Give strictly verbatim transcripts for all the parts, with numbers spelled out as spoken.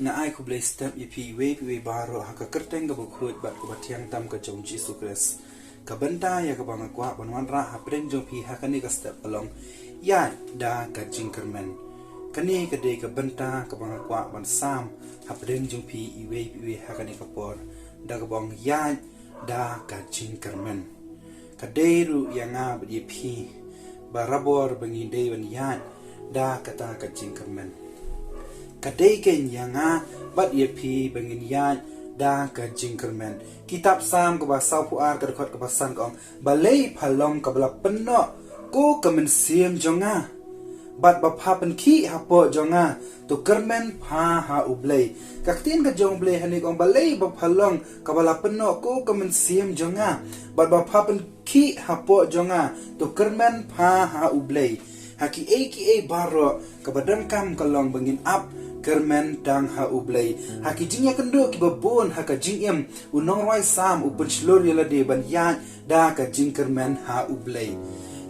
Nga ai khublei step ïa phi iwei pa iwei baroh ha ka kyrteng kaba khuid bad kaba thiang tam ka jong Jisu Khrist. Ka bynta ïa kaba nga kwah ban wanrah hapdeng jong phi ha kane ka step ka long ïaid da ka jingkyrmen. Kane ka dei ka bynta kaba nga kwah ban sam hapdeng jong phi iwei pa iwei ha kane ka por. Da kaba ong ïaid da ka jingkyrmen. Ka dei ruh ïa nga bad ïa phi barabor ba ngi dei ban ïaid da kata ka jingkyrmen. Ka dei kein ïa nga bad ïa phi ba ngin ïaid da ka jingkyrmen. Kitab Salm kaba sawphew ar ka dkhot kaba san ka ong, balei pha long kaba la pynnoh ko ka mynsiem jong nga, bad ba pha pynkhih hapoh jong nga, to kyrmen pha ha U Blei. Ka ktien ka jong U Blei hangne ka ong, balei ba pha long kaba la pynnoh ko ka mynsiem jong nga, bad ba pha pynkhih hapoh jong nga, to kyrmen pha ha U Blei. Ha kiei kiei baroh kaba donkam ka long ba ngin ap kyrmen tang ha U Blei. Ha ki jingïakynduh kiba bun ha ka jingim, u nongrwai Salm u pynshlur ïa lade ban ïaid da ka jingkyrmen ha U Blei.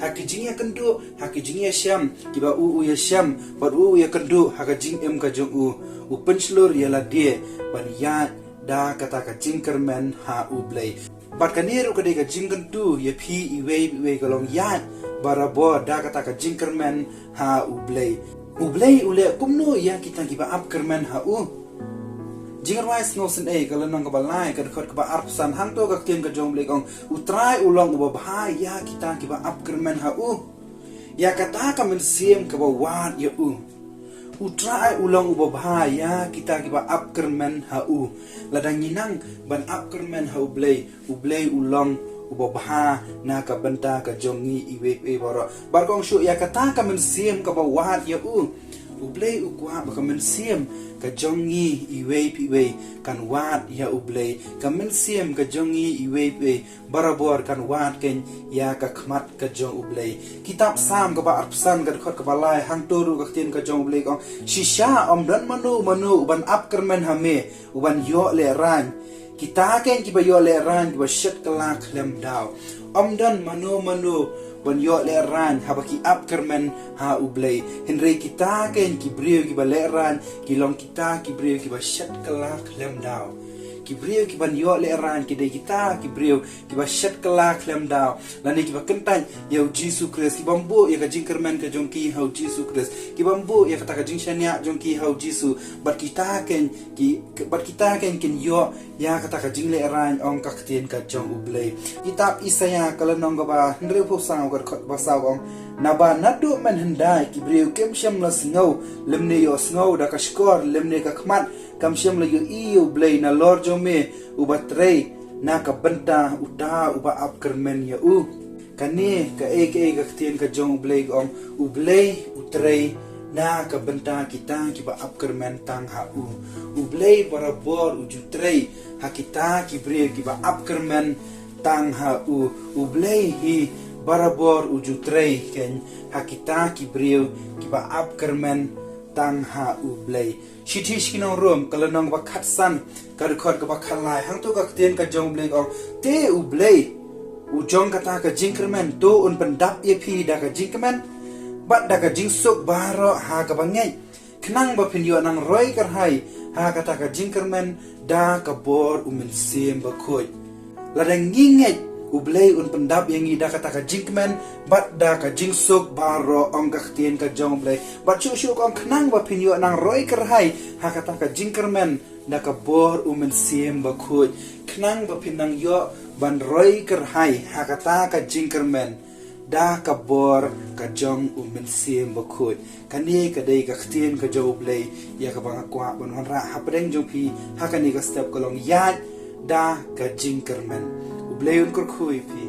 Ha ki jingïakynduh, ha ki jingïashem kiba u u ïashem bad u u ïakynduh ha ka jingim ka jong u, u pynshlur ïa lade ban ïaid da kata ka jingkyrmen ha U Blei. Bad kane ruh ka dei ka jingkyntu ïa phi iwei pa iwei, ka long ïaid barabor da kata ka jingkyrmen ha U Blei. U Blei u leh kumno ïa kita kiba ap kyrmen ha u? Jingrwai Sngewsynei ka lynnong kaba lai ka dkhot kaba arphew san, hangto ka ktien ka jong U Blei ka ong, U Trai u long uba bha ïa kita kiba ap kyrmen ha u, ïa kata ka mynsiem kaba wad ïa u. U Trai u long uba bha ïa kita kiba ap kyrmen ha u. Lada ngi nang ban ap kyrmen ha U Blei, U Blei u long uba bha na ka bynta ka jong ngi iwei pa iwei baroh. Bad ka ong shuh, ïa kata ka mynsiem kaba wad ïa u. U Blei u kwah ba ka mynsiem ka jong ngi iwei pa iwei kan wad ïa U Blei. Ka mynsiem ka jong ngi iwei pa iwei barabor kan wad kein ïa ka khmat ka jong U Blei. Kitab Salm kaba arphew san ka dkhot kaba lai, hangto ruh ka ktien ka jong U Blei ka ong, shisha ym don mano mano uban ap kyrmen ha me, uban ïoh lehraiñ. Kita kein kiba ïoh lehraiñ, kiba shet kylla khlem daw. Ym don mano mano ban ïoh lehraiñ haba ki ap kyrmen ha U Blei. Hynrei kita kein ki briew kiba lehraiñ ki long kita ki briew kiba shet kylla khlem daw. Ki briew kiban ïoh lehraiñ ki dei kita ki briew kiba shet kylla khlem daw, lane kiba kyntait ïa U Jisu Khrist, kibym buh ïa ka jingkyrmen ka jong ki ha U Jisu Khrist, kibym buh ïa kata ka jingshaniah jong ki ha U Jisu. Bad kita kein ki, bad kita kein kin ïoh ïa kata ka jinglehraiñ, ong ka ktien ka jong U Blei. Kitab Isaïah ka lynnong kaba hynriewphew saw ka dkhot ba saw ka ong, naba naduh mynhyndai ki briew kim shym la sngew lymne ïohsngew da ka shkor lymne ka khmat, kam shym la ïohi ïa U Blei nalor jong me uba trei na ka bynta uta uba ap kyrmen ïa u. Kane kaei kaei ka ktien ka jong U Blei ka ong, U Blei u trei na ka bynta kita kiba ap kyrmen tang ha u. U Blei barabor u ju trei ha kita ki briew kiba ap kyrmen tang ha u. U Blei hi barabor u ju trei kein ha kita ki briew kiba ap kyrmen tang ha U Blei. Shithi sha ki nong Rom ka lynnong kaba khatsan ka dkhot kaba khatlai, hangto ka ktien ka jong U Blei ka ong, te U Blei u jong kata ka jingkyrmen to un pyndap ïa phi da ka jingkmen bad da ka jingsuk baroh ha kaba ngeit, khnang ba phin ïoh nang roi kyrhai ha kata ka jingkyrmen da ka bor U Mynsiem Bakhuid. Lada ngi ngeit, U Blei un pyndap ïa ngi da kata ka jingkmen bad da ka jingsuk baroh, ong ka ktien ka jong U Blei. Bad shuh shuh ka ong, khnang ba phin ïoh nang roi kyrhai ha kata ka jingkyrmen da ka bor U Mynsiem Bakhuid. Khnang ba phin nang ïoh ban roi kyrhai ha kata ka jingkyrmen da ka bor ka jong U Mynsiem Bakhuid. Kane ka dei ka ktien ka jong U Blei ïa kaba nga kwah ban wanrah hapdeng jong phi ha kane ka step, ka long ïaid da ka jingkyrmen. U Blei un kyrkhu ïa phi.